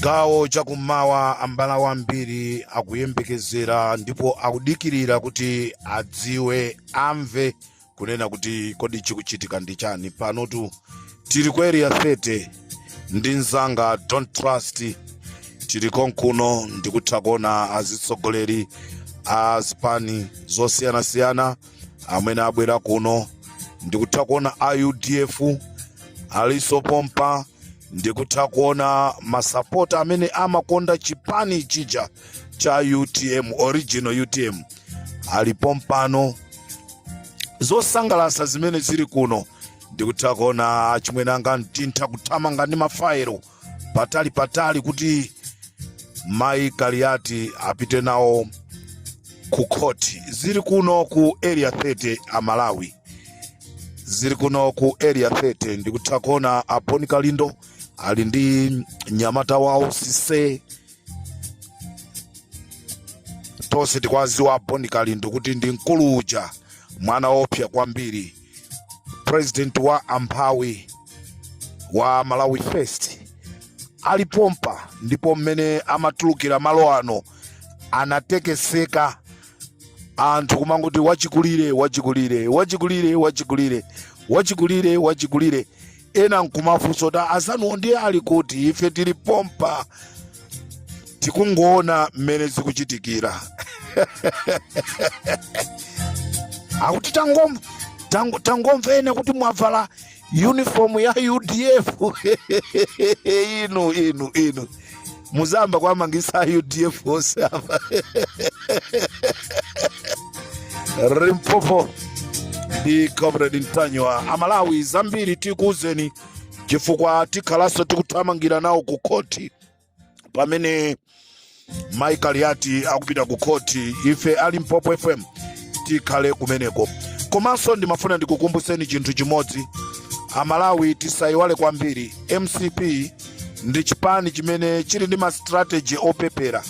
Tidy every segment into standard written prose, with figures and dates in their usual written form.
Chigawo chakummawa Amalawi ambiri akuyembekezera ndipo akudikirira kuti adziwe, amve kunena kuti kodi chikuchitika ndi chani. Panotu tili ku Area 30 ndi mzanga Don't Trust, tili konkuno. Ndikutha kuona azitsogoleri a zipani zosiyanasiyana amene abwera kuno. Ndikutha kuona a UDF alinso pompa. Ndikutha kuona masapota amene amakonda chipani chija cha UTM, original UTM, ali pompano. Zosangalasa zimene zili kuno. Ndikutha kuona achimwene anga Mtintha kuthamanga ndi mafaelo patali patali kuti mayi Kaliati apite nawo ku khoti. Zili kuno ku Area 30, Amalawi, zili kuno ku Area 30. Ndikutha kuona a Bon Kalindo ali ndi mnyamata wawo Sise. Tonse tikwaziwa Bon Kalindo kuti ndi mkulu uja, mwana wopsa kwambiri, president wa amphawi wa Malawi First, ali pompa. Ndipo mmene amatulukira malo ano anatekeseka, anthu kumangoti wachikulire, wachikulire, wachikulire, wachikulire, wachikulire, wachikulire. Ena nkumafunsa kuti azanuwo ndiye ali kuti? Ife tili pompa tikungoona mmene zikuchitikira. Akuti tangomva ena kuti mwavala uniform ya UDF. Inu, inu, inu muzamba kuwamangisa a UDF onse apa. Limpopo ndi Comrade Ntanyiwa. Amalawi, zambiri tikuuzeni chifukwa tikhalanso tikuthamangira nawo ku khoti pamene Mai Kaliati akupita ku khoti. Ife a Limpopo FM tikhale kumeneko. Komanso ndimafuna ndikukumbuseni chinthu chimodzi, Amalawi, tisayiwale kwambiri, MCP ndi chipani chimene chili ndi ma strategy opepera.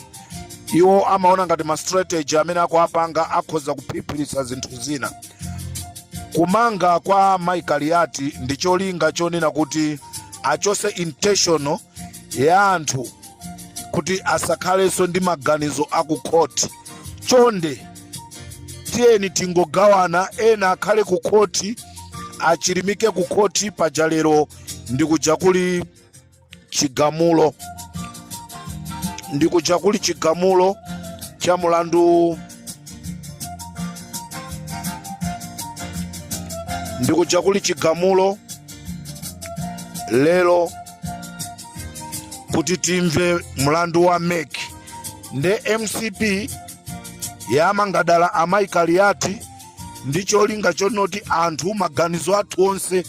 Iwo amaona ngati ma strategy amene akuapanga akhoza kuphiphiritsa zinthu zina. Kumanga kwa Mai Kaliati ndi cholinga chonena kuti achose intention ya anthu kuti asakhalenso ndi maganizo akukhoti. Chonde tiyeni tingogawana, ena akhale ku khoti, achilimike ku khoti. Paja lero ndikuja kuli chigamulo, ndikuja kuli chigamulo cha mulandu, ndikuja kuli chigamulo lero kuti timve mlandu wa MEC. Nde MCP yamanga dala amayi Kaliati ndi cholinga chonoti anthu maganizo athu onse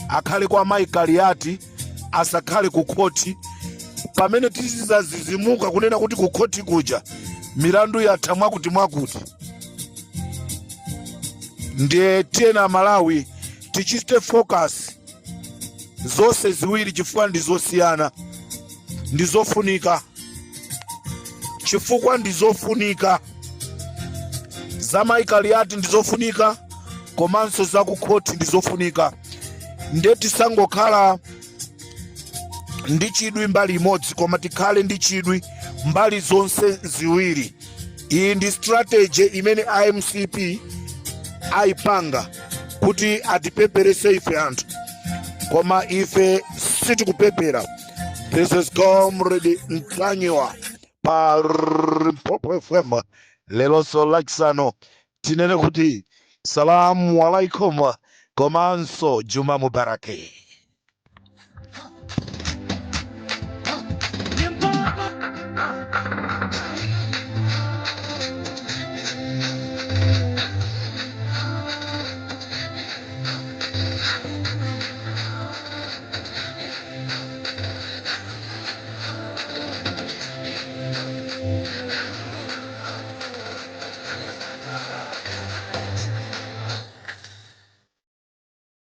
akhale kwa amayi Kaliati, asakhale ku khoti. Pamene tizizazizimuka kunena kuti ku khoti kuja milandu yatha mwakuti mwakuti, ndiye tiyeni Amalawi tichite focus zonse ziwiri chifukwa ndi zosiyana, ndi zofunika, chifukwa ndi zofunika. Za Mai Kaliati ndi zofunika, komanso za kukhoti ndi zofunika. Nde tisangokhala ndi chidwi mbali imodzi, koma tikhale ndi chidwi mbali zonse ziwiri. Iyi ndi strategy imene iMCP ayipanga kuti atipeperese ife anthu, koma ife sitikupepera. This is Comrade Ntanyiwa pa Limpopo FM. Leronso Lachisanu tinene kuti salamu alaikum komanso Juma Mubaraki.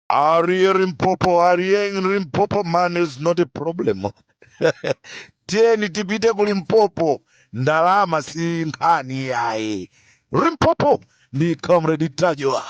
Ariye Limpopo, Ariye in Limpopo, man is not a problem. Tiyeni tipite ku Limpopo, ndalama si nkhani yayi. Limpopo ndi Comrade Ntanyiwa.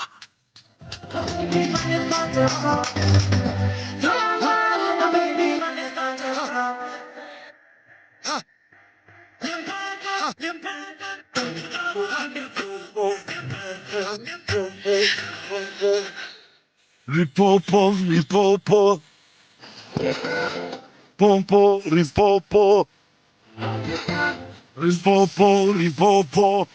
Limpopo, Limpopo, Pompo, Limpopo, Limpopo, Limpopo.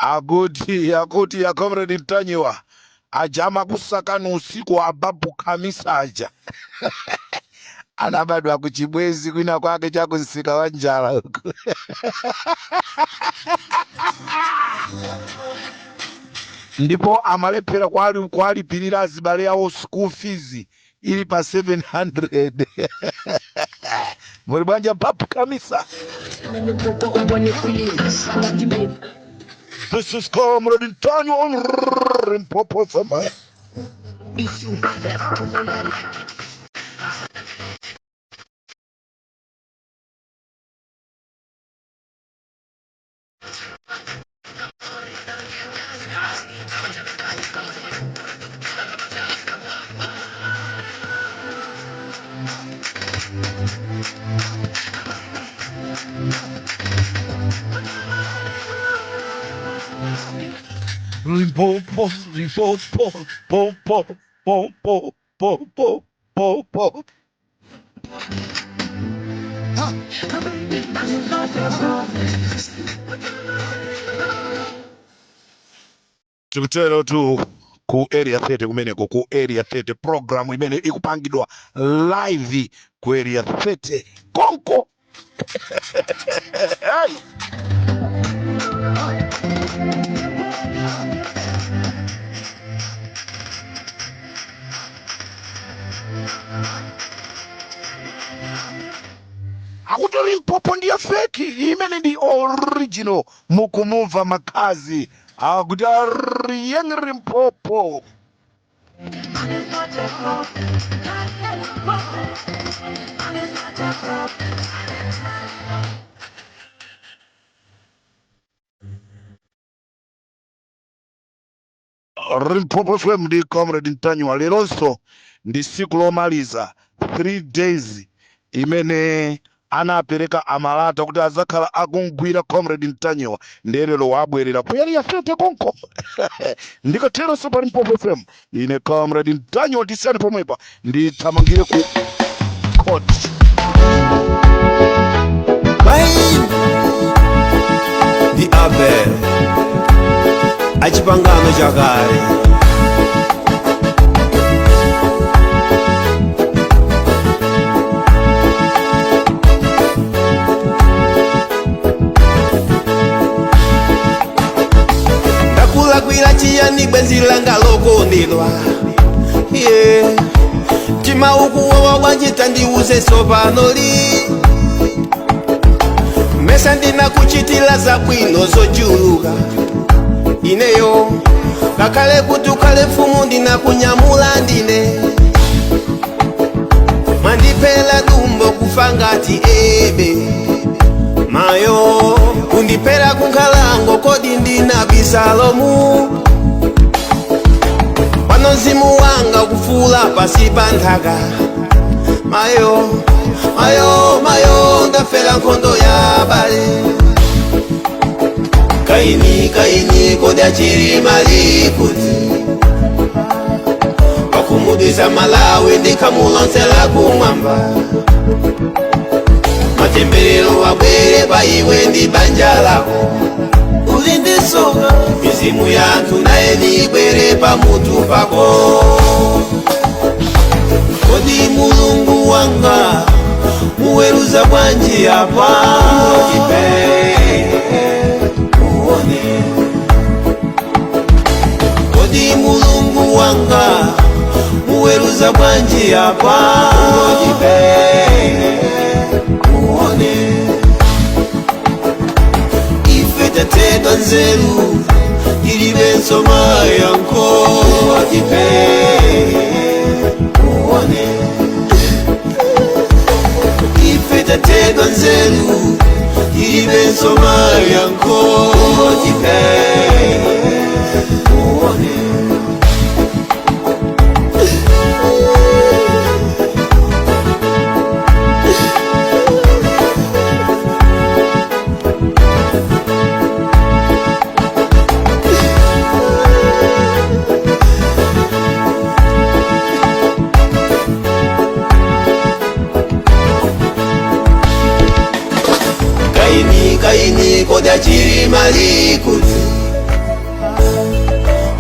Akuti ya Comrade Ntanyiwa aja amakusakani usiku, ababu Khamisa aja anabadwa kuchibwezi kwina kwake chakunsika wa njala uku, ndipo amalephera kwalipirira azibale awo school fees ili pa 700. Muli bwanji, Babu Khamisa? This is Comrade Ntanyiwa on Limpopo FM. Limpopo, Limpopo, po, po, po, po, po, po, po. Tikutero tu ku Area 30 kumeneko, ku Area 30, program imene ikupangidwa live ku Area 30 konko. Hey! Akuti Limpopo ndiye fake, imene ndi original. Mukumumva makazi akuti ariyeng Limpopo. Limpopo FM ndi Comrade Ntanyiwa. Leronso ndi siku lomaliza, 3 days imene anapereka amalata kuti azakhala akungwira Comrade Ntanyiwa. Ndelero wabwerera ku Area 30 konko. Ndikateronso pa Limpopo FM, ine Comrade Ntanyiwa, tisiyani pomwepa, ndithamangire ku court. Kaini ndi Abel achipangano chakale. Ndakulakwira chiyani, bwenzi langa lokondedwa? Yeah. Mtima ukuwawa bwanji? Tandiuze sopanoli. Mesa ndinakuchitira zabwino zochuluka ineyo? Ngakhale kuti ukhale mfumu, ndinakunyamula ndine. Mwandiphera dumbo, kufa ngati ebe mayo, kundiphera kunkhalango. Kodi ndina Abisalomu? Pano mzimu wanga ukufula pasi pa nthaka. Mayo, mayo, mayo, ndafera nkhondo ya bale. Kaini, Kaini, kodi achilima likuti? Wakumudisa Malawi ndikhamulonsela kumwamba. Matemberero abwere pa iwe ndi banja lako. Uli ndisoka mizimu yanthu naye nibwere pamutu pako. Kodi Mulungu wanga muweruza bwanji apa? Muone. Kodi Mulungu wanga muweruza bwanji apa? Muone. Ife tathedwa nzeru, tilibenso mayankho. Tathedwa nzeru, tilibenso mayankho. Tipe uone. Kaini, Kaini, kodi a Chilima ali kuti?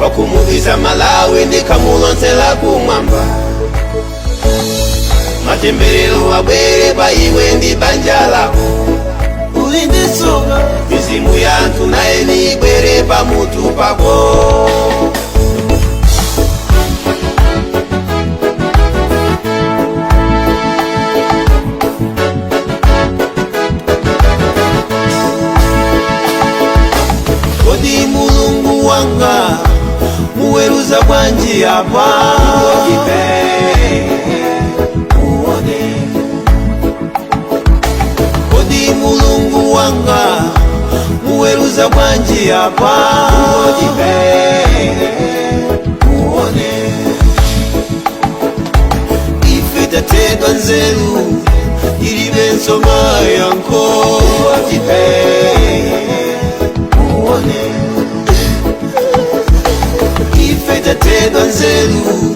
Wakhumudwitsa Malawi ndi khamu lonse la kumwamba. Matemberero abwere pa iwe ndi banja lako. Uli ndi tsoka, mizimu ya anthu naye ibwere pamutu pako. Kodi Mulungu wanga, muweruza bwanji apa? Tipe uone. Kodi Mulungu wanga, muweruza bwanji apa? Tipe uone. Ife tathedwa nzeru, tilibenso mayankho. Tipe uone. Ife tathedwa nzeru,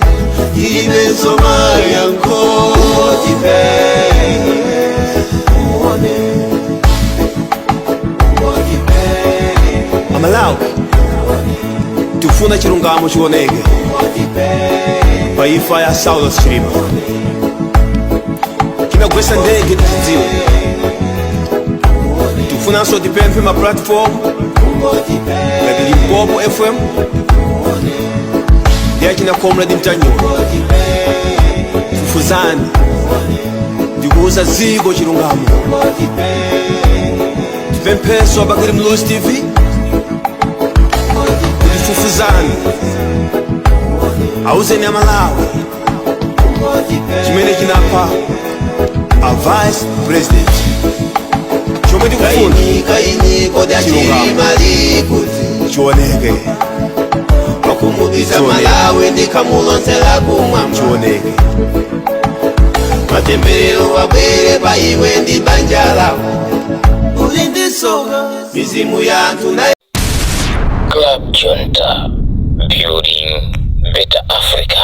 tilibenso mayankho. Tipe uone. Amalawi, tikufuna chilungamo chioneke pa imfa ya Saulos Chilima. Chinagwetsa ndege tichidziwe. Tikufunanso tipemphe ma platform ngati Limpopo FM ndi achina Comrade Mtanyiwa, fufuzani ndikuuza dziko chilungamo. Tipempheso a Bakili Muluzi TV kuti fufuzani, auzeni Amalawi chimene chinapha a vice president. Chomwe tikufuna Kaini, Kaini, kodi chilungamo a Chilima ali kuti? chioneke. Wakhumudwitsa Chioneke. Malawi ndi khamu lonse la kumwamba. Chioneke. Matemberero abwere pa iwe ndi banja lako. Uli ndi tsoka, mizimu ya anthu naye. Club Junta, building better Africa.